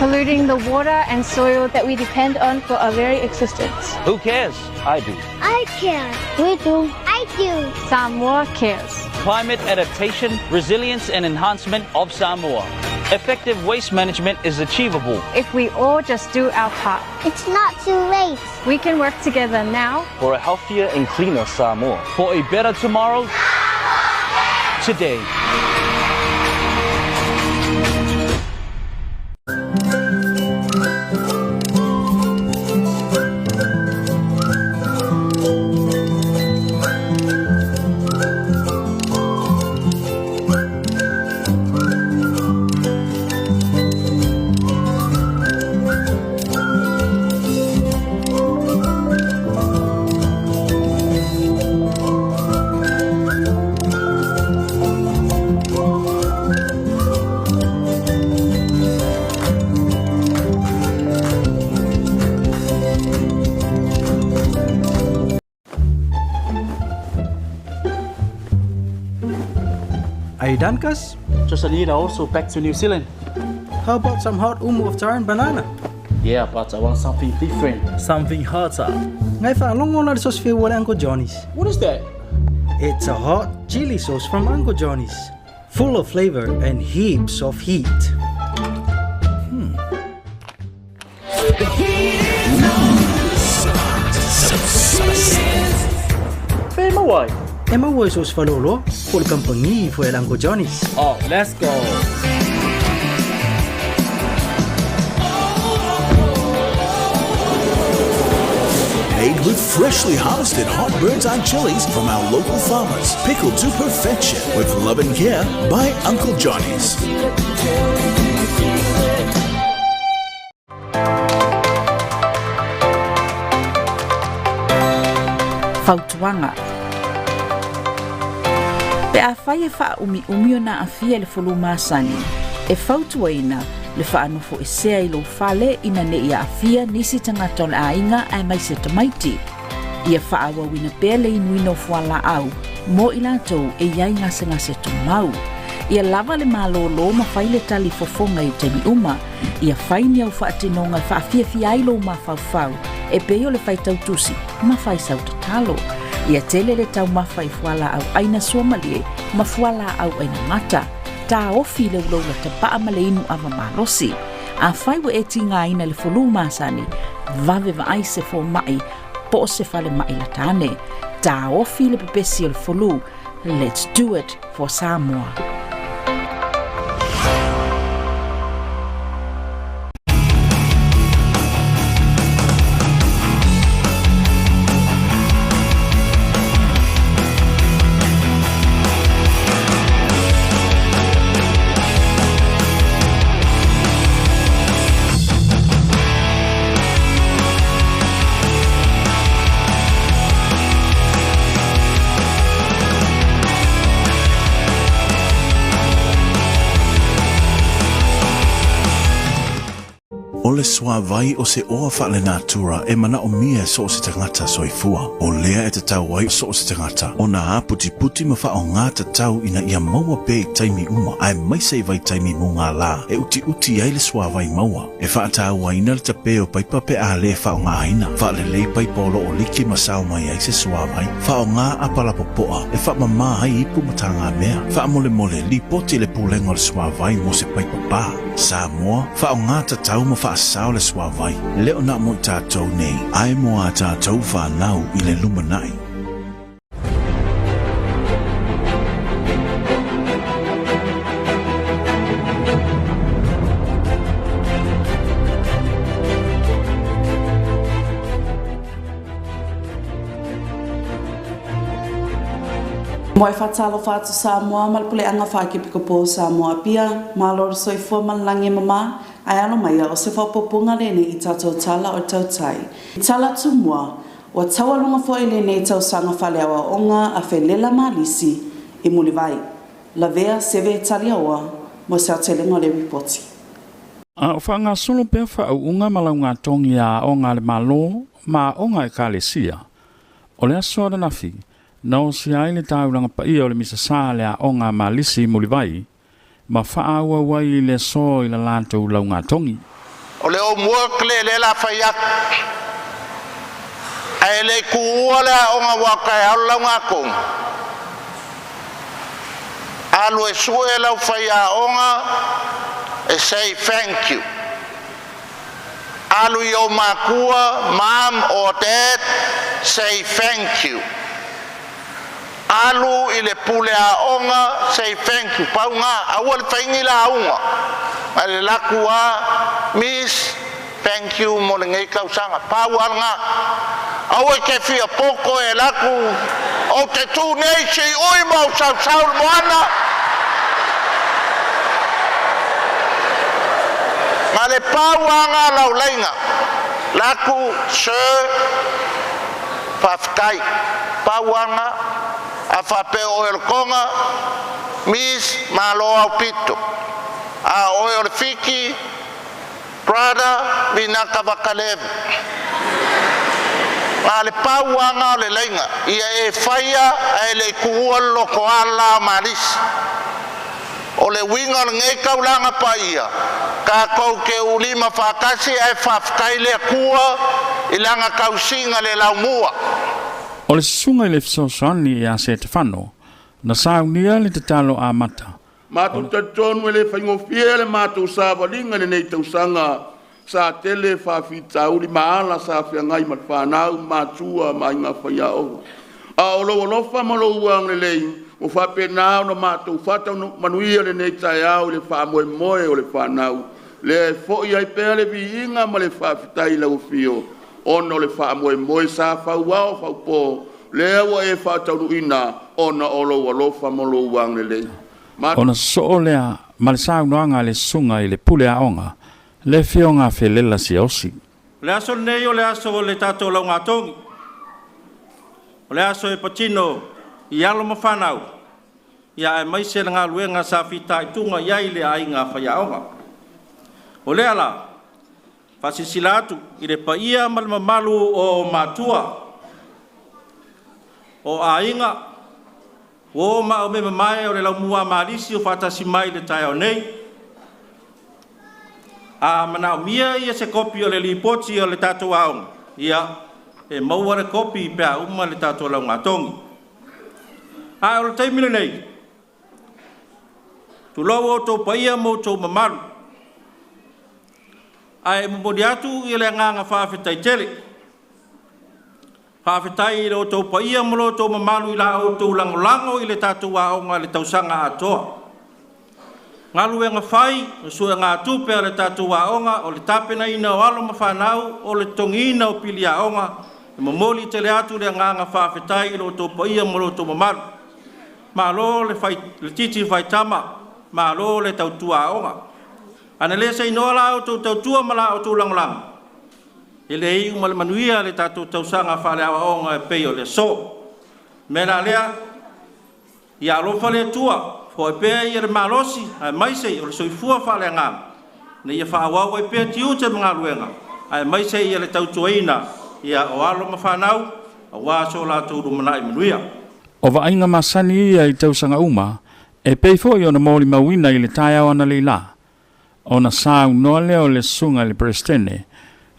Polluting the water and soil that we depend on for our very existence. Who cares? I do. I care. We do. I do. Samoa cares. Climate adaptation, resilience and enhancement of Samoa. Effective waste management is achievable if we all just do our part. It's not too late. We can work together now for a healthier and cleaner Samoa. For a better tomorrow, today. Are you done, Cuz? Just a little, so back to New Zealand. How about some hot umu of taro and banana? Yeah, but I want something different. Something hotter. Ngai whaalongo na le sauce whiu o le Uncle Johnny's. What is that? It's a hot chili sauce from Uncle Johnny's. Full of flavor and heaps of heat. Fea e maua ai? E maua i so o se faleoloa, po o le kamupani foi a le Uncle Johnny's. Oh, let's go! Made with freshly harvested hot bird's eye chilies from our local farmers. Pickled to perfection with love and care by Uncle Johnny's. Fautuaga. Pe afai e faaumiumi ona aafia i le fulu masani, e fautuaina le faanofoesea i lou fale ina ne i aafia nisi tagata o le aiga aemaise tamaiti. Ia faaauauina pea le inuina o fualaau mo i latou e i ai gasegase tumau. Ia lava le malōlō ma fai le tali fofoga i taimi uma. Ia fai ni au faatinoga e faafiafia ai lou mafaufau e pei o le faitau tusi ma fai sau tatalo. Ia tele le taumafa i fualaau aina suamalie ma fualaau aina mata. Taofi le uloula tapaa ma le inu ava malosi. Afai ua e tigaina i le fulu masani, vave vaai se fomai po o se falemai lata ane. Taofi le pepesi o le fulu. Let's do it for Samoa. O le suāwai o se oa faalenatura e manaomia e so o se tagata soifua. O lea e tatau ai so o se tagata ona āputiputi ma faaaogā tatau ina ia maua pea i taimi uma aemaise i vaitaimi mugālā e utiuti ai le suāwai maua. E faatauaina le tape o paipa pe a lē faaaogāina. Faalelei paipa o lo o liki ma sao mai ai se suāwai. Faaaogā apa lapopoa e faamamā ai ipu ma tagamea. Faamolemole, lipoti i le Pulega o le Suāwai mo se paipa pā. Samoa, faaaogā tatau ma faasao le suāwai, le o na mo i tātou nei, ae mo ā tātou whānau i le lumanai. Moe faatalofa atu Samoa ma le puleaga faakepikopo o Samoa Apia, malo le soifua ma le lagi e mamā, ae alo mai a o se faaopoopoga lenei i tatou tala o le tautai. I tala tumua, ua taualuga foi lenei tausaga faaleaoaoga a Felela ma Lisi i Mulivai. Lavea Seve Taliaoa mo se aotelega o le ripoti. A o faagasolo pea faauuga ma laugatogi a aoga a le Malo ma aoga a Ekalesia, o le aso ananafi, na osia ai le taulaga paia o le Misasa a le Aoga a Malisi i Mulivai, ma faaauau ai i le aso i la latou laugatogi. O le homework le le la fai atu. Ae le tuua le aoga ua taeao le lauga Alu e sue lau faiaoga e say thank you. Alu i o makua, mom or dad, say thank you. Alu i le pule aoga, say thank you. Pauga, aua le faigi lauga. Ma le laku a, miss, thank you mo lenei tausaga. Pau alga. Aua ke fia poko e laku, o te tu nei si ui mo sau sau le moana. Ma le pau anga lauleinga. Laku, sir, whawhitai. Pau anga, a whape o le konga, miss, malo au pito. A oe o le fiki, brother, vinaka vakalevu. Ma le pau anga o le leinga, ia e whaia a e le kuua loko ala marisi. O le winga o le ngei kaulanga pa ia, ka kou ke ulima whakasi e whawhitai le kua i langa kausinga le laumua. O le susuga i le fesoasoani ia Setefano, na saunia le tatalo amata. Matou talitonu e le faigofie le matou savaliga lenei tausaga sa tele faafitauli ma ala sa feagai ma le fanau matua ma aiga faiaoga. A o lou alofa ma lou agalelei ua faapena ona matou faataumanuia lenei taeao i le faamoemoe o le fanau. Lea e fo'i ai pea le viiga ma le faafetai i lau afio, ona o le faamoemoe sa fauao faupo, lea ua e faataunuuina ona o lou alofa ma lou agalelei. Ona soo lea ma le saunoaga a le susuga i le pule aoga, le afioga Felela Siaosi. O le aso lenei o le aso o le tatou laugatogi. O le aso e patino i alo ma fanau, ia aemaise le galuega sa fitaituga i ai le aiga faiaoga. O lea la, faasilasila atu i le paia ma le mamalu o matua, o aiga, uo ma au memae o le laumua malisi o faatasi mai le taeao nei. A manaomia ia se kopi o le lipoti o le tatou aoga, ia e maua le kopi pe a uma le tatou laugatogi. A o le taimi lenei, tulou outou paia ma outou mamalu, ae momoli atu i le agaga faafetai tele. Faafetai i le outou paia ma lo outou mamalu i la outou lagolago i le tatou aoga i le tausaga atoa. Galuega fai, o suega tupe a le tatou aoga, o le tapenaina o alo ma fanau, o le totogiina o pili aoga, e momoli tele atu le agaga faafetai i lo outou paia ma lo outou mamalu. Malo le titi faitama, malo le tautua aoga. Ana le seinoa la outou tautua ma la outou lagolago, e le iu ma le manuia le tatou tausaga faaleaoaoga e pei o le aso. Me la lea, ia alofa le Atua, foai pea ia le malosi, aemaise o le soifua faaleagaga, ina ia faaauau ai pea tiute ma galuega, aemaise ia le tautuaina ia o alo ma fanau, aua so latou lumanai manuia. O vaaiga masani ia i tausaga uma, e pei foi ona molimauina i le taeao analeila, ona saunoa lea o le susuga i le Peresetene,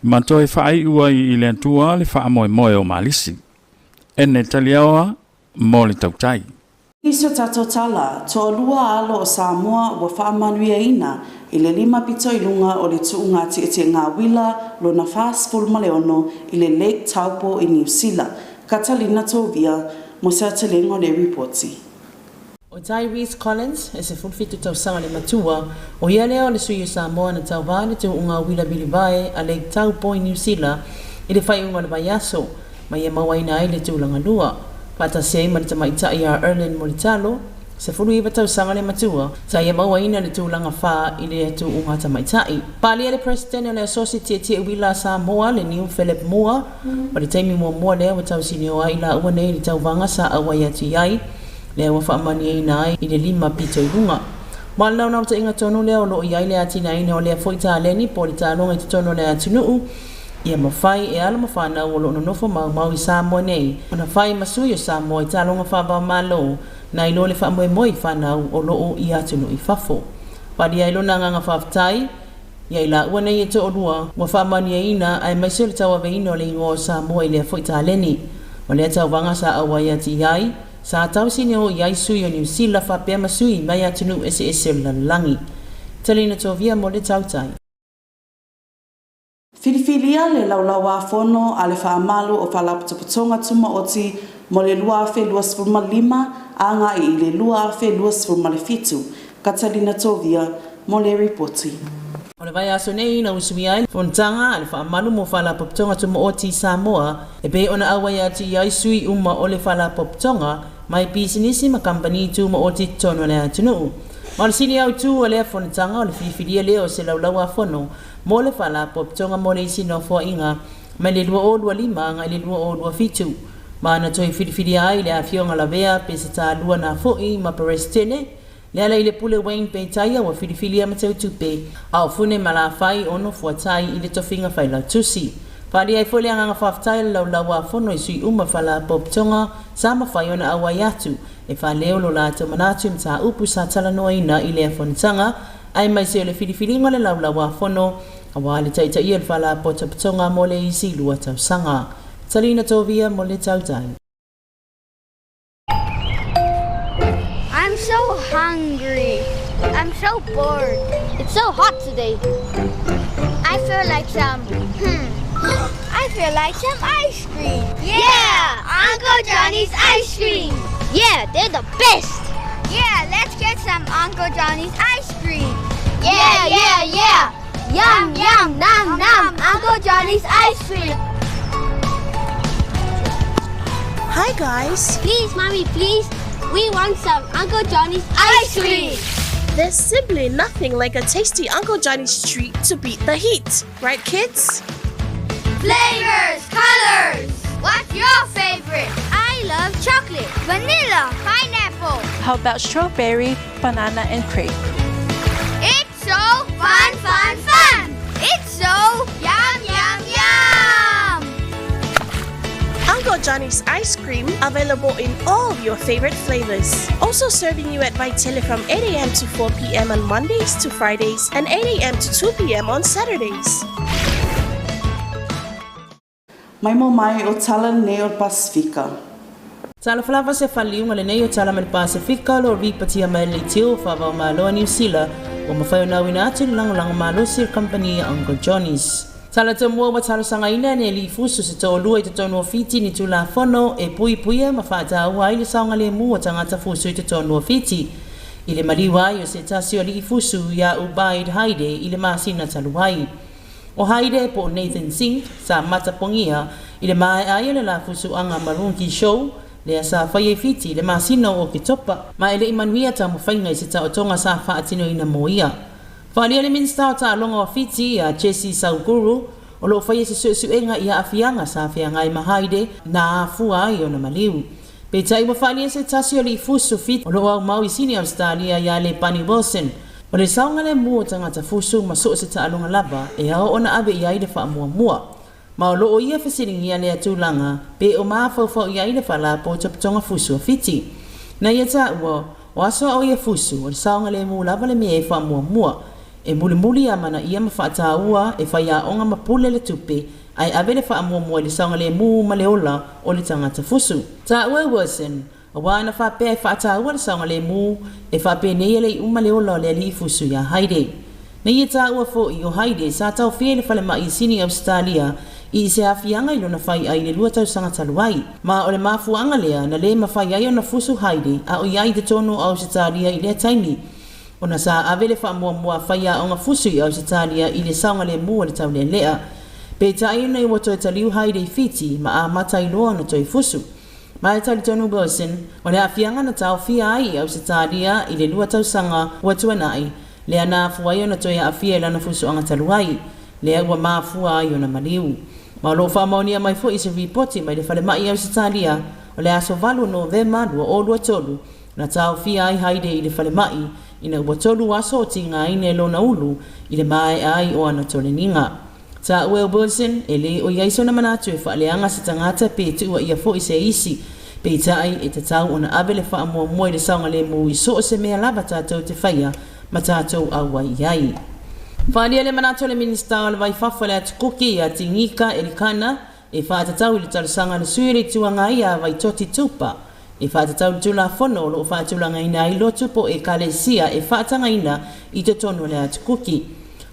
ma toe faaiu ai i le Atua le faamoemoe o Malisi. Ene taliaoa mo le tautai. I so tatou tala, toalua alo o Samoa ua faamanuiaina i le lima pito i luga o le tuuga tietieʻiga uila lona 46 i le Lake Taupo i Niu Sila. Katalina Tovia mo se aotelega o le ripoti. O Tyrese Collins, e 17 tausaga le matua, o ia lea o le sui o Samoa na tauvā i le tuuga uila vilivae a Lake Taupo i Niu Sila i le faaiuga o le vaiaso, ma ia mauaina ai le tulaga lua. Faatasi ai ma le tamaitai ia Erlyn Mulitalo, 19 tausaga le matua, sa ia mauaina le tulaga fa i le tuuga tamaitai. Palia le President o le Asosi Tietie Uila a Samoa, le Niu Philip Moore, o le taimi muamua lea ua tausinio ai laua nei i le tauvaga sa auai atu i ai, lea ua faamanuiaina ai i le lima pito i luga. Ma o le naunautaiga tonu lea o loo i ai le atinaeina o lea foi taleni po o le taloga i totonu o le atunuu, ia mafai e alo ma fanau o loo nonofo maumau i Samoa nei ona fai ma sui o Samoa i taloga faava-o-Malo nai lo le faamoemoe i fanau o loo i atunuu i fafo. Palia ai lona agaga faafetai Ia i laua nei e toalua, ua faamanuiaina aemaise o le tauaveina o le igoa o Samoa i lea foi taleni. O lea tauvaga sa auai atu i ai, sa tausini o i ai sui o Niu Sila faapea ma sui mai atunuu eseese o le lalolagi. Talina Tovia mo le Tautai. Filifilia le Laulau-a-Fono a le Faamalu o Faalapotopotoga Tumaoti mo le 2025 agai i le 2027, Katalina Tovia mo le Ripoti. O le vaiaso nei na usuia ai le fonotaga a le Faamalu mo Faalapotopotoga Tumaoti i Samoa e pei ona auai atu i ai sui uma o le Faalapotopotoga mai pisinisi ma kamupani tumaoti i totonu o le atunuu. Ma o le sili autu o lea fonotaga o le filifilia lea o se Laulau-a-Fono mo le Faalapotopotoga mo le isi nofoaiga mai le 2025 agai le 2027, ma na toe filifilia ai le Afioga Lavea Peseta Lua Nafo'i ma Peresetene Lealailepule Wayne Petaia ua filifilia ma teutupe, a o Fune Malafai ono Fuatai i le tofiga failautusi. Faaalia ai foi le agaga faafetai a le Laulau-a-Fono i sui uma Faalapotopotoga sa mafai ona auai atu e faaleo lo latou manatu i mataupu sa talanoaina i lea fonotaga aemaise o le filifiliga o le Laulau-a-Fono aua le taitaia o le Faalapotopotoga mo le isi 2 tausaga. Talina Tovia mo le Tautai. I'm so hungry. I'm so bored. It's so hot today. I feel like some, I feel like some ice cream. Yeah! Uncle Johnny's ice cream! Yeah, they're the best! Yeah, let's get some Uncle Johnny's ice cream. Yeah, yeah, yeah! Yum, yum, nom, nom! Uncle Johnny's ice cream! Hi, guys. Please, Mommy, please. We want some Uncle Johnny's ice cream. There's simply nothing like a tasty Uncle Johnny's treat to beat the heat. Right, kids? Flavors, colors. What's your favorite? I love chocolate, vanilla, pineapple. How about strawberry, banana, and grape? It's so fun, fun, fun. It's so yum, yum, yum. Uncle Johnny's ice cream available in all your favorite flavors. Also serving you at Vaitele from 8 a.m. to 4 p.m. on Mondays to Fridays and 8 a.m. to 2 p.m. on Saturdays. Mai mo mai o tala lenei o le Pasefika. Talofa lava se faaliuga lenei o Tala mai le Pasefika o lo o ripotia mai le leitio o faava-o-Malo a Niu Sila ua mafai ona auina atu le lagolago malosi o le kamupani a Uncle Johnny's. Tala tomua ua talosagaina e le alii fusu se toalua i totonu o Fiti ni Tulafono e puipuia ma faataua ai le saogalemu o tagata fusu i totonu o Fiti i le maliu ai o se tasi o alii fusu iā Ubaid Haide i le masina talu ai. O Haide po o Nathan Singh sa matapogia i le maea ai o le la fusuaga Marungi Show lea sa faia i Fiti i le masina o Oketopa, ma e le i manuia taumafaiga i se taotoga sa faatinoina mo ia. Faaalia le Minisita o Taaloga o Fiti ia Jesse Sauguru o lo o faia se suesuega i aafiaga sa feagai ma Haide na afua ai ona maliu. Peitai ua faaalia se tasi o alii fusu Fiti o lo o aumau i Sini Ausetalia ia Lepani Wilson. O le saogalemu o tagata fusu ma so o se taaloga lava e ao ona ave i ai le faamuamua. Ma o lo o ia fesiligia lea tulaga pe o mafaufau i ai le Faalapotopotoga Fusu a Fiti. Na ia taua, o aso a o ia fusu, o le saogalemu lava le mea e faamuamua. E mulimuli amanaia ma faataua e faiaoga ma pule le tupe ae ave le faamuamua i le saogalemu ma le ola o le tagata fusu. Taua e Wilson, Aua na faapea e faataua le saogalemu, e faapenei e le iu ma le ola o le alii fusu iā Haide. Nei e taua foʻi o Haide sa taofia i le falemai i Sini Ausetalia i se aafiaga i lona faiʻai i le 2 tausaga talu ai. Ma o le mafuaaga lea na lē mafai ai ona fusu Haide a o i ai i totonu o Ausetalia i lea taimi ona sa ave le faamuamua a faiaoga fusu i Ausetalia i le saogalemu o le taulealea. Peitai ona ua toe taliu Haide i Fiti ma amata ai loa ona toe fusu. Ma e talitonu Wilson, o le aafiaga na taofia ai i Ausetalia i le 2 tausaga ua tuanai, lea na afua ai ona toe aafia i lana fusuaga talu ai, lea ua mafua ai ona maliu. Ma o lo o faamaonia mai foi i se ripoti mai le falemai i Ausetalia o le aso 8 o Novema 2023, na taofia ai Haide i le falemai ina ua 3 aso o tigaina e lona ulu i le maea ai o ana toleniga. Taua e Wilson, e lē o i ai sona manatu e faaleaga se tagata pe tuua ia foʻi se isi. Peitai, e tatau ona ave le faamuamua i le saogalemu i so o se mea lava tatou te faia ma tatou auai i ai. Faaalia le manatu o le Minisita o le Va i Fafo i le Atu Kuki ia Tigika Elikana e faatatau i le talosaga a le sui o le Itu Agai ia Vaitoti Tupa e faatatau i le Tulafono o lo o faatulagaina ai lotu po o Ekalesia e faatagaina i totonu o le Atu Kuki.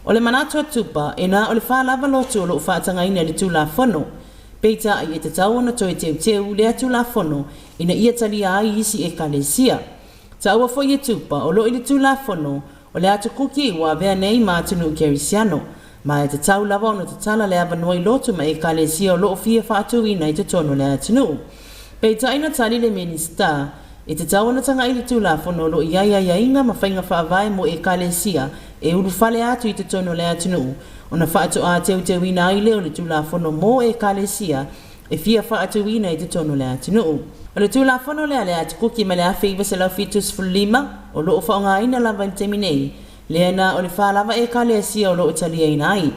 O le manatu a Tupa, e na o le 4 lava lotu o lo o faatagaina i le Tulafono, peitai e tatau ona toe teuteu lea Tulafono ina ia talia ai isi Ekalesia. Taua foi e Tupa o lo o i le Tulafono o le Atu Kuki ua avea nei ma atunuu kerisiano, ma e tatau lava ona tatala le avanoa i lotu ma Ekalesia o lo o fia faatuina i totonu o le atunuu. Peitai na tali le Minisita, e tatau ona taga'i i le Tulafono o lo o i ai aiaiga ma faiga faavae mo Ekalesia e ulufale atu i totonu o le atunuu, ona faatoa teuteuina ai lea o le Tulafono mo Ekalesia e fia faatuina i totonu o le atunuu. O le Tulafono lea a le Atu Kuki mai le 1975 o lo o faaaogaina lava i le taimi nei, lea na o le 4 lava Ekalesia o lo o taliaina ai.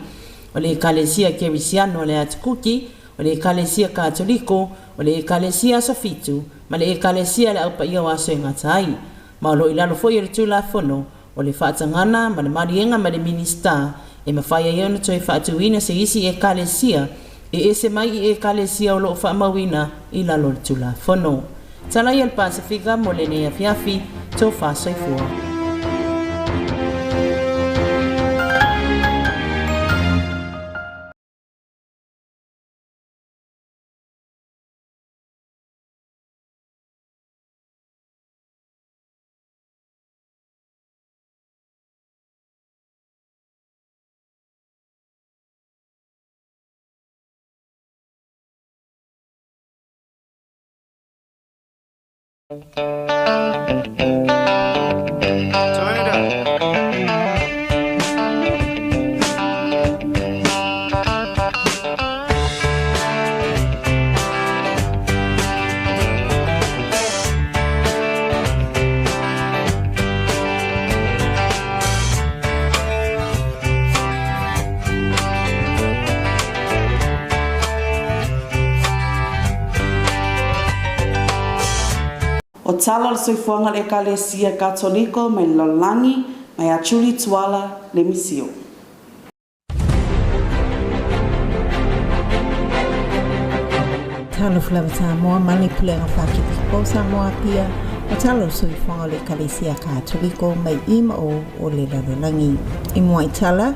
O le Ekalesia Kerisiano a le Atu Kuki, o le Ekalesia Katoliko, o le Ekalesia Aso Fitu, ma le Ekalesia a le Au Paia o Aso e Gata ai. Ma o lo o i lalo foi o le Tulafono, o le faatagana ma le maliega mai le Minisita e mafai ai ona toe faatuina se isi Ekalesia e ese mai i Ekalesia o lo o faamauina i lalo o le Tulafono. Tala ia o le Pasefika mo lenei afiafi, tofa soifua. Turn it up. O tala o le soifuaga o le Ekalesia Katoliko mai le lalolagi, mai a Julie Tuala Lemisio. Talofa lava Samoa ma le Pulega Whakipiko o Samoa Apia, o tala o le soifuaga o le Ekalesia Katoliko mai i ma o o le lalolagi. I mua i tala,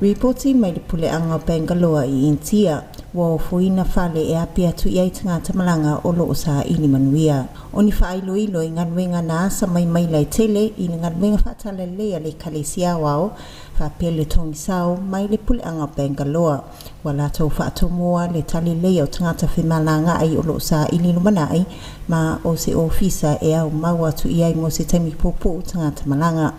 ripoti mai le puleaga o Bangalore i Initia, ua ofoina fale e api atu i ai tagata malaga o lo o saili manuia. O ni faailoilo i galuega na asa mai maila e tele i le galuega faatalalelei a le Ekalesia Aoao faapea le togisao mai le puleaga o Bangalore. Ua latou faatomua le talilei o tagata femalagaai o lo o saili lumanai ma o se ofisa e aumau atu i ai mo se taimi puupuu tagata malaga.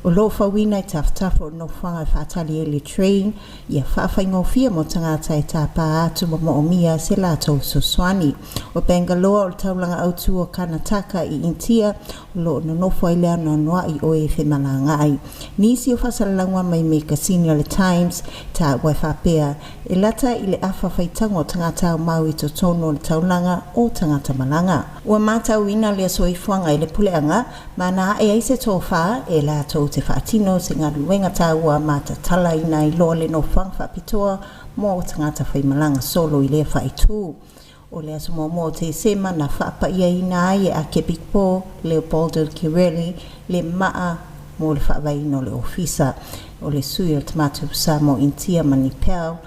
O lo o fauina i tafatafa o le nofoaga e faatali ai le train ia faafaigofie mo tagata e tāpā atu ma moomia se latou fesoasoani. O Bangalore o le taulaga autu o Karnataka i Initia o lo o nonofo ai le anoanoai o e femalagaai. Nisi o faasalalauga mai mekasini o le Times, taua e faapea, e lata i le afa faitauga o tagata aumau i totonu o le taulaga o tagata malaga. Ua matauina lea soifuaga i le puleaga ma na ae ai se tofā e latou te faatino se galuega taua ma tatalaina ai loa le nofoaga faapitoa mo tagata faimalaga solo i lea faaitu. O le aso muamua o Tesema na faapaiaina ai e Akepikpo Leopoldo Girelli le maa mo le faavaeina o le ofisa. O le sui o le Tamatou Samoa Initia ma Nepal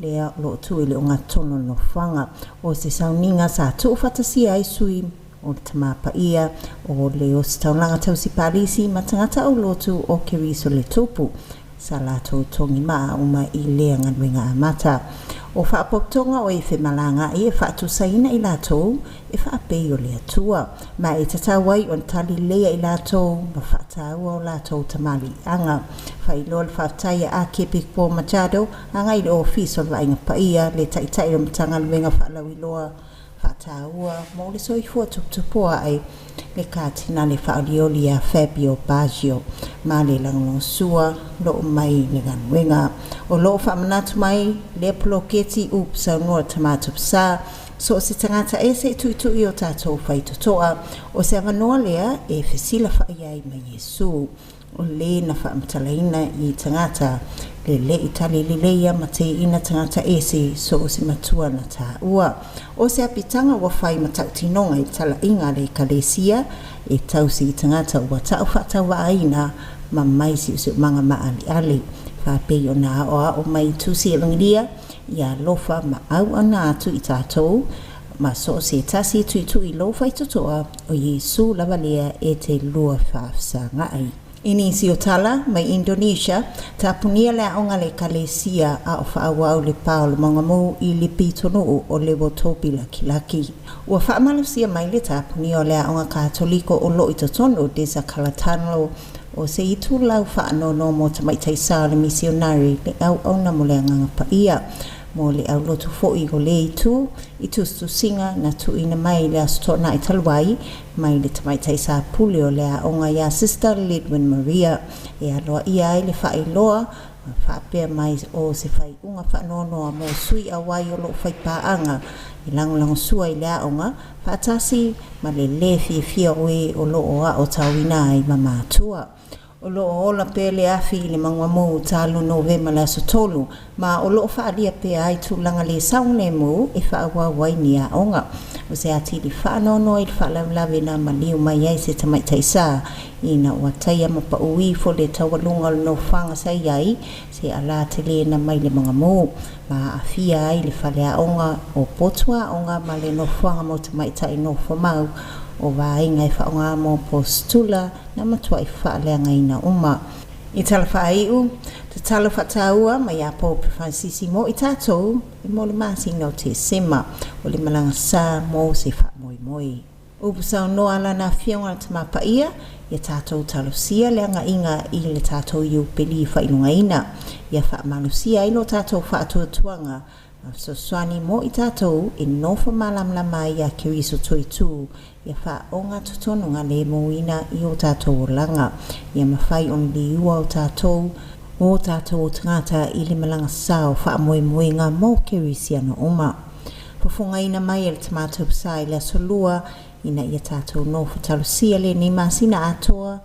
lea o lo o tu i le ogatotonu o le nofoaga. O se sauniga sa tuufaatasia ai sui o le Tama Paia o le Ositaulaga Tausi Palisi ma tagata aulotu o Keriso le Tupu sa latou togi maa uma i lea galuega amata. O faapotopotoga o e femalagaai e faatusaina i latou e faapei o le Atua, ma e tatau ai ona talilelei i latou ma faataua o latou tamaliiaga. Faailoa le faafetai a Akepikpo Machado agai i le Ofisa o le Vaaiga Paia, le Taitai o le Matagaluega Faalauiloa faataua mo le soifua tuputupua ai le Katinale Faaolioli ia Fabio Baggio ma le lagolagosua loo mai le galuega. O loo faamanatu mai lea poloketi upu saunoa le Tama Tupusa. So o se tagata ese i tuʻituʻi o tatou faitotoa, o se avanoa lea e fesilafaʻi ai ma Iesū, o le na faamatalaina i tagata le leʻi tali leleia ma teina tagata ese so o se matua na taua. O se apitaga ua fai ma tautinoga i talaʻiga a le Ekalesia e tausi i tagata ua taʻu faatauvaaina ma mai siusiumaga maʻaleʻale, faapei ona aʻoaʻo mai i Tusi Evagelia ia alofa ma auauna atu i tatou ma so o se tasi tuʻituʻi lou faitotoa o Iesū lava lea e te lua faafesagaʻi. I nisi o tala mai Indonesia, tapunia le aʻoga a le Ekalesia a o faaauau le pa o le mauga mou i le pitonuu o Lewotobi Lakilaki. Ua faamalosia mai le tapunia o le aʻoga Katoliko o loo i totonu o Desa Kalatanlo o se itulau faanoanoa mo tamaitai sa o le misionari le auauna mo le Agaga Paia mo le aulotu foʻi o le itu i tusitusiga na tuuina mai i le Aso Toonai talu ai mai le tamaitai sa pule o le aoga iā Sister Lidwin Maria e aloaia ai le faailoa ma faapea mai o se faaiuga faanoanoa mo sui auai o loo faipaaga e lagolagosua i le aoga faatasi ma le lē fiafia o e o loo aotaoina ai ma matua. O loo ola pea le afi i le Magoamou talu Novema le aso 3, ma o loo faaalia pea ai tulaga lē saogalemu e faaauau ai ni aoga. O se atili faanoanoa i le faalavelave na maliu mai ai se tamaitai sa ina ua taia ma paʻu ifo le taualuga o le nofoaga sa i ai se alā telē na mai le Magamou, ma aafia ai le faleaoga o potu aoga ma le nofoaga mo tamaitai nofomau o vaega e faaaoga mo positula na matuai faaleagaina uma. I tala faaiu, tatalo faataua mai iā Pope Fransisi mo i tatou e mo le masina o Tesema o le malaga sa mo se faamoemoe. Upu saunoa lana Afioga le Tama Paia, ia tatou talosia le agaiga i le tatou Iupeli faailogaina, ia faamalosia ai lo tatou faatuatuaga ma fesoasoani mo i tatou e nofo malamalama ai iā Keriso Toitū, ia faaoga totonuga lemuina i o tatou olaga, ia mafai ona liua o tatou, o tatou o tagata i le malaga sa o faamoemoega mo Kerisiano uma. Fofogaina mai e le Tama Taupsa i le Aso Lua, ina ia tatou nofo talosia lenei masina atoa,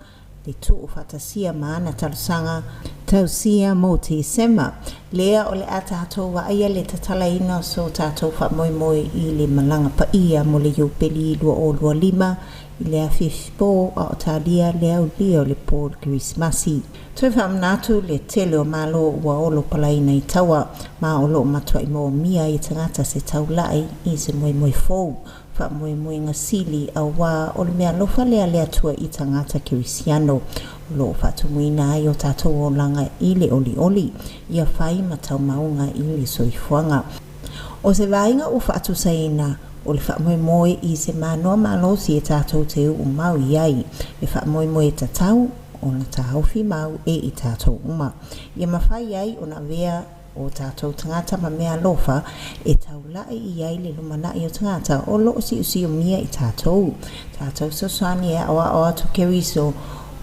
le tuufaatasia ma ana talosaga tausia mo Tesema, lea o le a tatou vaaia le tatalaina o so tatou faamoemoe i le malaga paia mo le Iupeli 2025 i le afiafi po a o talia le aulia o le po o le Kerisimasi. Toe faamanatu le tele o Malo ua olo palaina i taua, ma o loo matuai moomia ai e tagata se taulai i se moemoe fou faamoemoega sili auā o le meaalofa lea le Atua i tagata Kerisiano o loo faatumuina ai o tatou olaga i le olioli, ia fai ma taumauga i le soifuaga. O se vaega ua faatusaina o le faamoemoe i se manoa malosi e tatou te uu mau i ai, le faamoemoe tatau ona taofi mau e i tatou uma, ia mafai ai ona avea o tatou tagata ma mea alofa e taulai i ai le lumanai o tagata o loo siusiumia i tatou. Tatou fesoasoani e aoao atu Keriso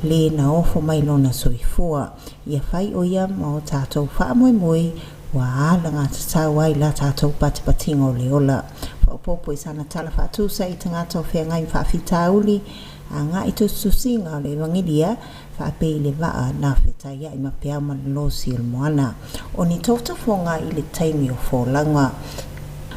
le na ofo mai lona soifua, ia fai o ia ma o tatou faamoemoe ua alagatatau ai la tatou patipatiga o le ola. Faaopoopo i sana tala faatusa i tagata o feagai ma faafitauli, agai tusitusiga o le Evagelia, faapei i le vaa na fetaiaʻi ma peau ma le losi o le moana. O ni tofotofoga i le taimi o folauga.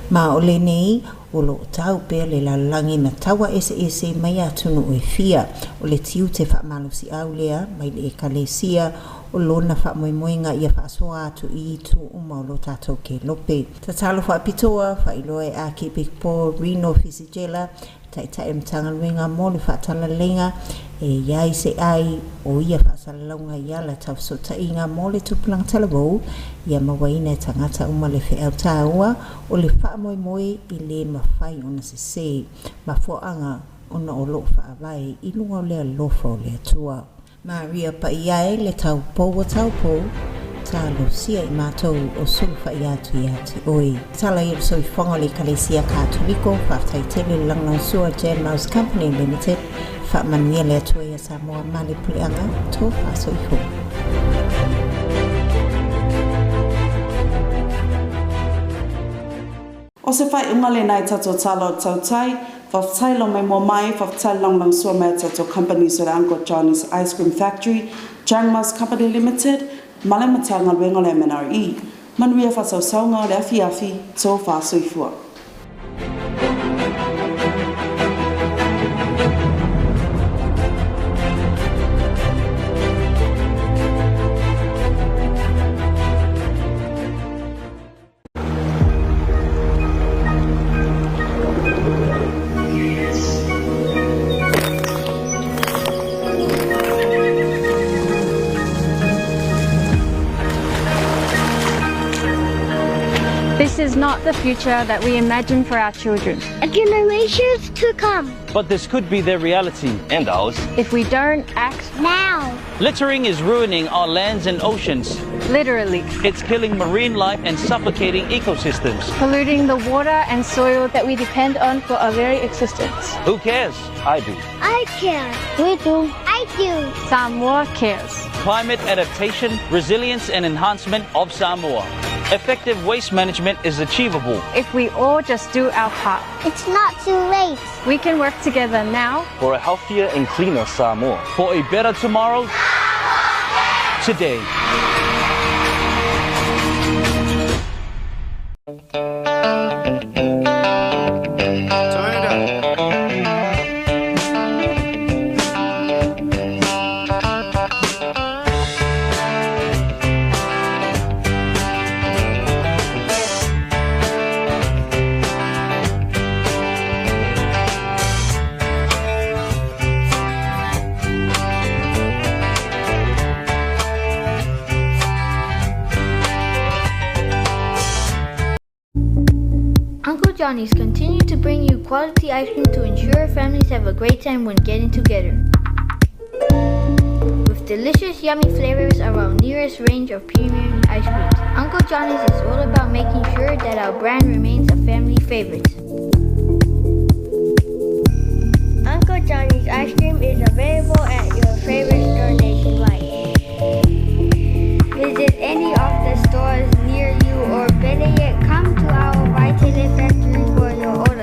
Ma o lenei, o loo tau pea le lalolagi ma taua eseese mai atunuu e fia. O le tiute faamalosiau lea mai le Ekalesia o lona faamoemoega ia faasoa atu i itu uma o lo tatou kelope. Tatalo faapitoa, faailoa e Akepikpo Rino Fisichella, Taitai o le Matagaluega mo le Faatalaleiga e i ai se ai o ia faasalalauga i ala tau fesootaiga mo le tupulaga talavou, ia mauaina e tagata uma le feau taua o le faamoemoe i le mafai ona sesē mafuaaga ona o loo faavae i luga o le alofa o le Atua. Maria paia e le taupou o taupou, talosia i matou o sulufai atu ia te oe. Tala ia le soifuaga o le Ekalesia Katoliko, faafetai tele le lagolagosua Jan Mouse Company Limited, faamanuia le Atua ia Samoa ma le puleaga, tofa soifua. O se faaiuga lena i tatou tala o le tautai, faafetai lou maimoa mai, faafetai le lagolagosua mai a tatou companies o le Uncle Johnny's Ice Cream Factory, Jangmas Company Limited, ma le Matagaluega o le MNRE. Manuia faasausauga o le afiafi, tofa soifua. This is not the future that we imagine for our children. A generations to come. But this could be their reality. And ours. If we don't act now. Littering is ruining our lands and oceans. Literally. It's killing marine life and suffocating ecosystems. Polluting the water and soil that we depend on for our very existence. Who cares? I do. I care. We do. I do. Samoa cares. Climate adaptation, resilience and enhancement of Samoa. Effective waste management is achievable. If we all just do our part. It's not too late. We can work together now. For a healthier and cleaner Samoa. For a better tomorrow. Today. Uncle Johnny's continue to bring you quality ice cream to ensure families have a great time when getting together. With delicious, yummy flavors of our nearest range of premium ice creams, Uncle Johnny's is all about making sure that our brand remains a family favorite. Uncle Johnny's ice cream is available at your favorite store nationwide. Visit any of the stores near you or better yet, come to our Vaitele factory for your orders.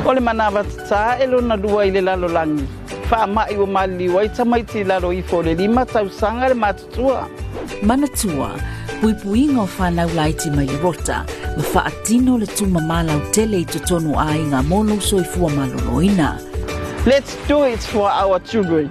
O le manawa tatā e lona lua i le lalolagi, faama'i ua maliliu ai tamaiti i lalo ifo o le lima tausaga le matutua. Manatua, puipuiga o fanau laiti mai le rota, ma faatino le tumamā lautele i totonu o aiga mo lou soifua maloloina. Let's do it for our children.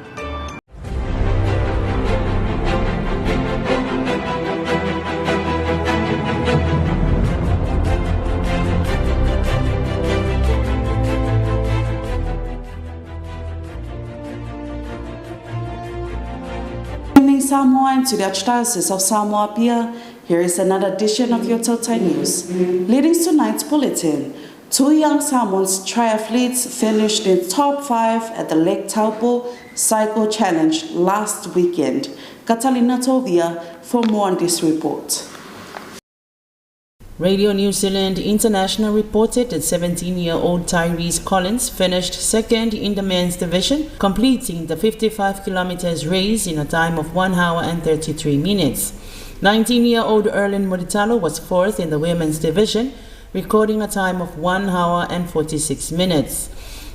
Evening Samoa and to the Archdiocese of Samoa Apia, here is another edition of your Tautai News. Leading tonight's bulletin, two young Samoans triathletes finished in top five at the Lake Taupo Cycle Challenge last weekend. Catalina Tovia for more on this report. Radio New Zealand International reported that 17-year-old Tyrese Collins finished second in the men's division, completing the 55 kilometers race in a time of 1 hour and 33 minutes. 19-year-old Erlin Mulitalo was fourth in the women's division, recording a time of 1 hour and 46 minutes.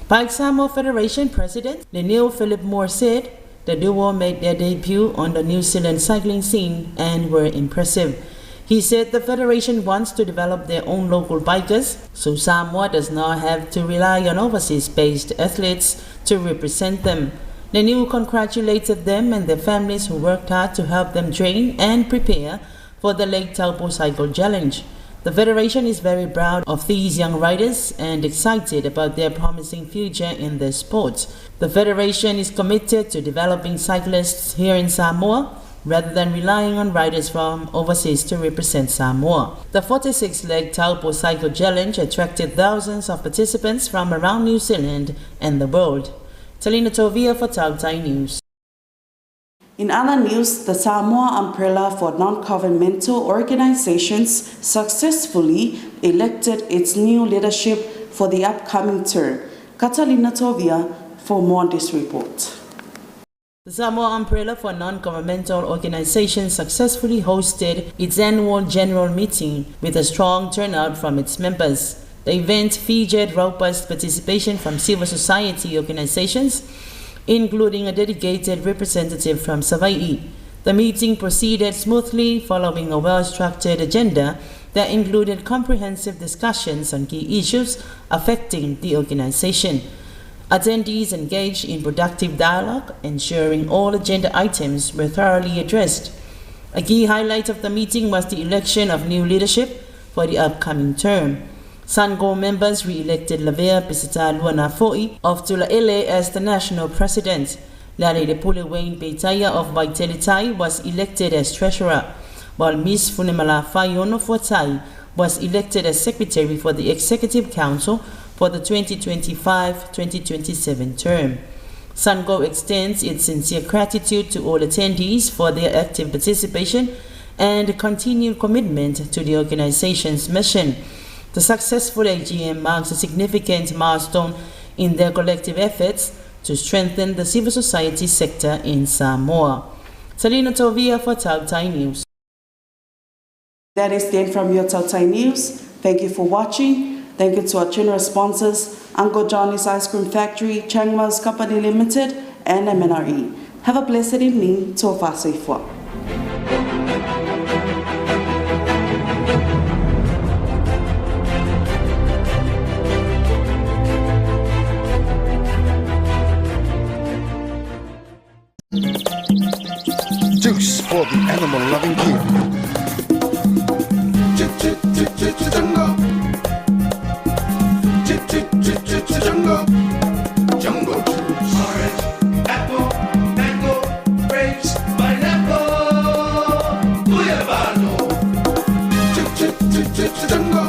Bike Samoa Federation President Lenil Philip Moore said the duo made their debut on the New Zealand cycling scene and were impressive. He said the federation wants to develop their own local bikers, so Samoa does not have to rely on overseas-based athletes to represent them. Neniu congratulated them and their families who worked hard to help them train and prepare for the Lake Taupo Cycle Challenge. The Federation is very proud of these young riders and excited about their promising future in this sport. The Federation is committed to developing cyclists here in Samoa rather than relying on riders from overseas to represent Samoa. The 46-leg Taupo Cycle Challenge attracted thousands of participants from around New Zealand and the world. Talina Tovia for Tautai News. In other news, the Samoa Umbrella for Non-Governmental Organizations successfully elected its new leadership for the upcoming term. Catalina Tovia for more on this report. The Samoa Umbrella for Non-Governmental Organizations successfully hosted its annual general meeting with a strong turnout from its members. The event featured robust participation from civil society organizations, including a dedicated representative from Savaii. The meeting proceeded smoothly following a well-structured agenda that included comprehensive discussions on key issues affecting the organization. Attendees engaged in productive dialogue, ensuring all agenda items were thoroughly addressed. A key highlight of the meeting was the election of new leadership for the upcoming term. SANGO members re-elected Lavea Pisita Luana Foi of Tulaele as the national president. Larry Lepule Wayne Peitaya of Vaiteletai was elected as treasurer, while Miss Funemala Fayono Fuatai was elected as secretary for the Executive Council for the 2025-2027 term. SANGO extends its sincere gratitude to all attendees for their active participation and continued commitment to the organization's mission. The successful AGM marks a significant milestone in their collective efforts to strengthen the civil society sector in Samoa. Salina Tovia for Tautai News. That is the end from your Tautai News. Thank you for watching. Thank you to our generous sponsors, Uncle Johnny's Ice Cream Factory, Changma's Company Limited, and MNRE. Have a blessed evening. Tofa Soifua. Juice for the animal-loving kid. Jungle. Jungle. Jungle juice. Orange, apple, mango, grapes, pineapple. Guyabano. Jungle.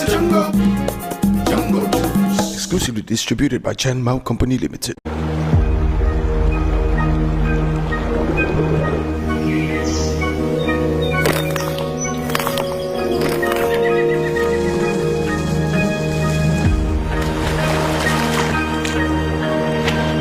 Jungle. Jungle juice. Exclusively distributed by Chen Mao Company Limited.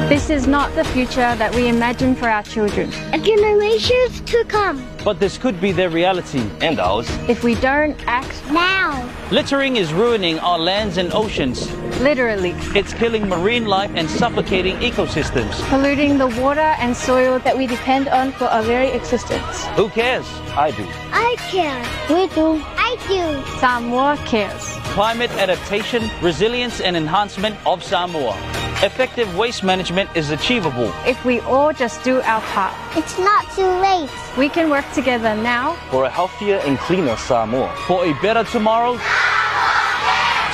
This is not the future that we imagine for our children. And generations to come. But this could be their reality. And ours. If we don't act now. Littering is ruining our lands and oceans. Literally. It's killing marine life and suffocating ecosystems. Polluting the water and soil that we depend on for our very existence. Who cares? I do. I care. We do. I do. Samoa cares. Climate adaptation, resilience and enhancement of Samoa. Effective waste management is achievable if we all just do our part. It's not too late. We can work together now for a healthier and cleaner Samoa. For a better tomorrow,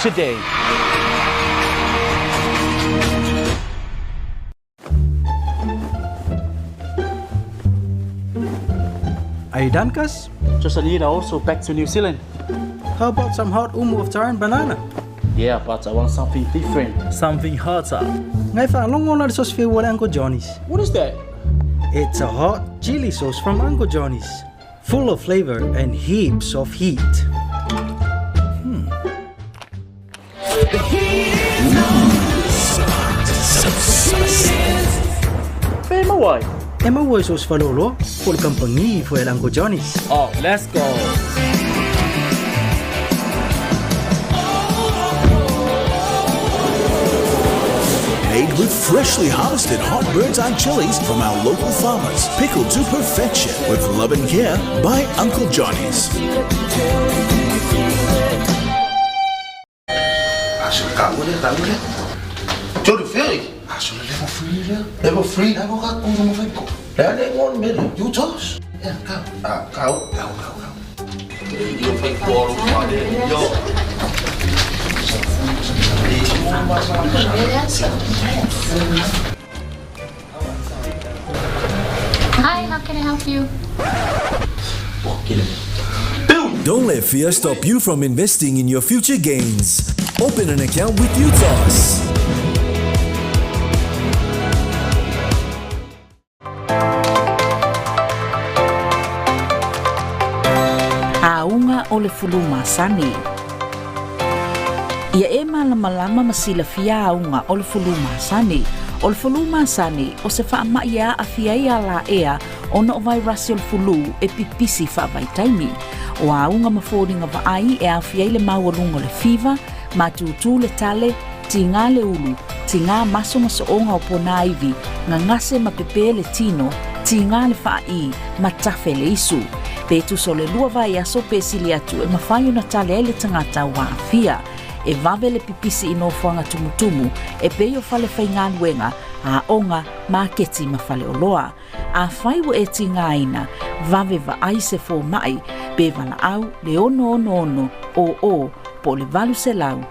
today. Are you done, Cuz? Just a little, also back to New Zealand. How about some hot umu of taro and banana? Yeah, but I want something different. Something hotter. Ngai whaalongo na sauce wale Uncle Johnny's. What is that? It's a hot chili sauce from Uncle Johnny's. Full of flavor and heaps of heat. The heat is on. Where am I? E maua sauce whalolo, po le kampangi fo el Uncle Johnny's. Oh, let's go. Made with freshly harvested hot bird's eye chilies from our local farmers. Pickled to perfection with love and care by Uncle Johnny's. Level 3 Level 3 Hi, how can I help you? Don't let fear stop you from investing in your future gains. Open an account with UTOS. Auga o le fulu masani. Ia e malamalama ma silafia auga o le fulu masani. O le fulu masani o se faamaʻi e aafia ai alaea ona o vairasi o le fulu e pipisi faavaitaimi. O auga ma foliga vaai e aofia ai le maualuga o le fiva, matutū le tale, tigā le ulu, tigā maso ma sooga o ponāivi, gagase ma pepē le tino, tigā le faaī ma tafe le isu. Pe tusa o le lua vaiaso pe sili atu e mafai ona tale ai le tagata ua aafia. E vave le pipisi i nofoaga tumutumu e pei o fale faigaluega, aoga, maketi ma faleoloa. Afai ua e tigaina, vave vaai se fomaʻi pe valaau le 666 00 po o le 800 6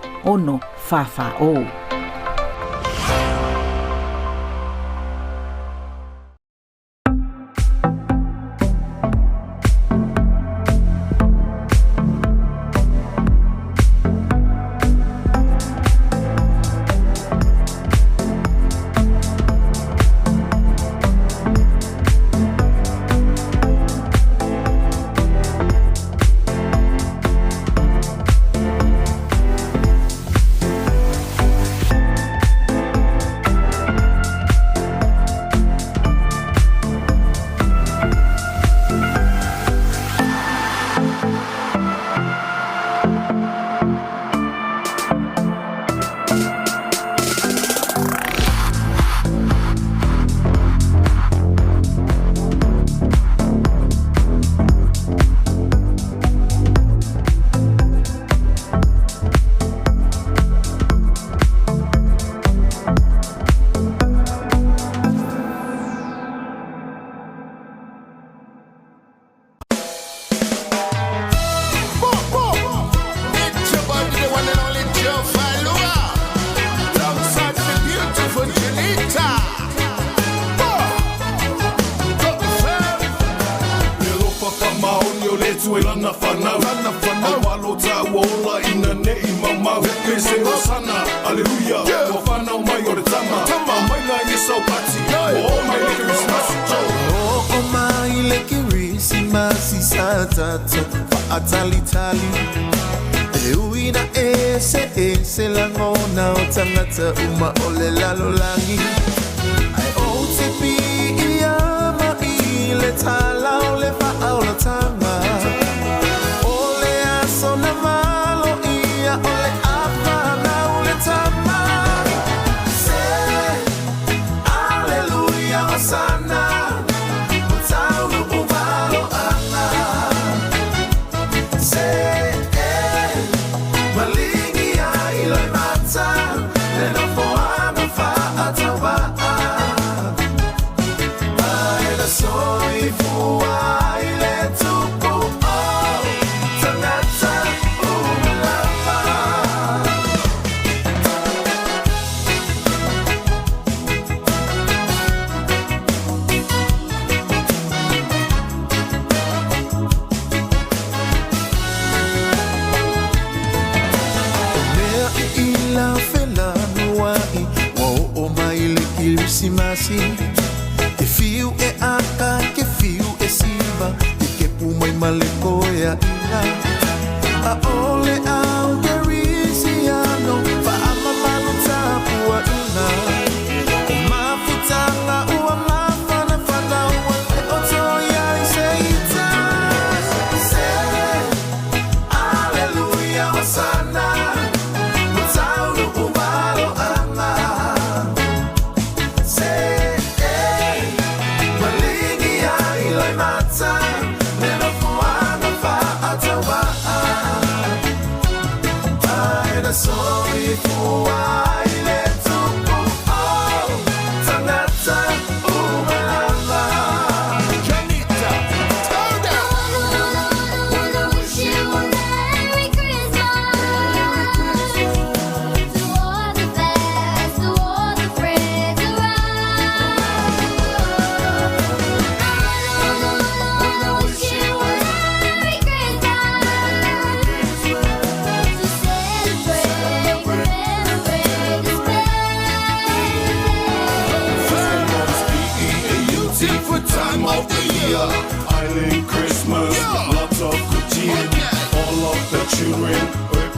440.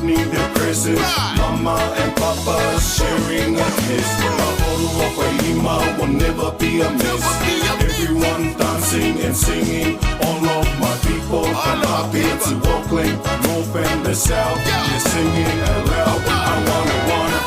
Opening their presents, Mama and Papa sharing a kiss. A bottle of Lima will never be a miss. Everyone dancing and singing. All of my people from Apia to Auckland, North and the South, they're singing aloud. I wanna, wanna.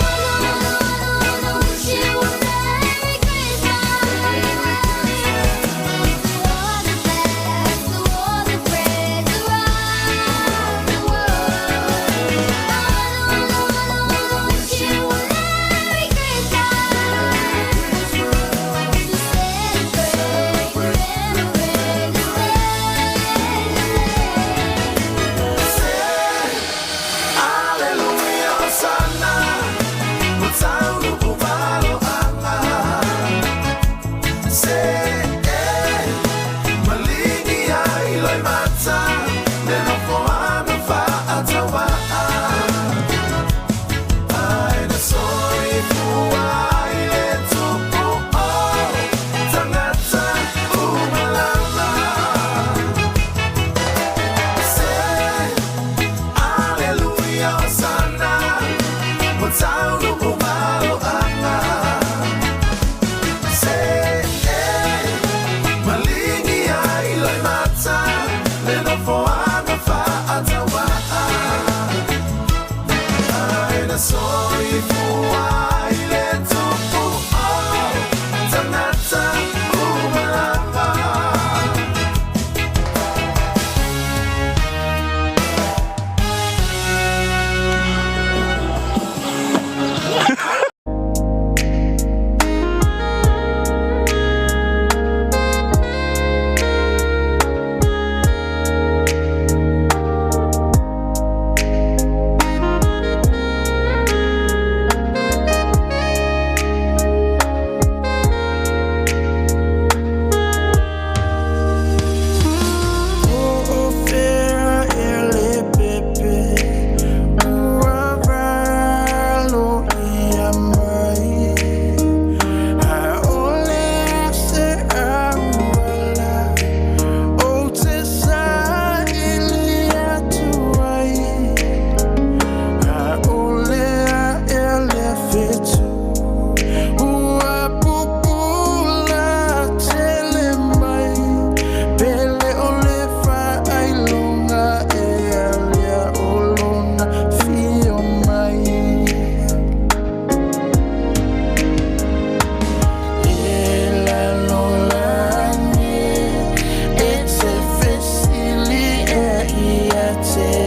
Hallelujah, Hosanna. Se maligi ai loi mata, le nofo ana whaatawa. Ai na soifua ai le tupu o tangata umalama. Se Hallelujah, Hosanna. Mataunu umalo anga. Se maligi ai loi mata, le nofo ana whaatawa. Ai na soifua ai le tupu o tangata umalama. It's a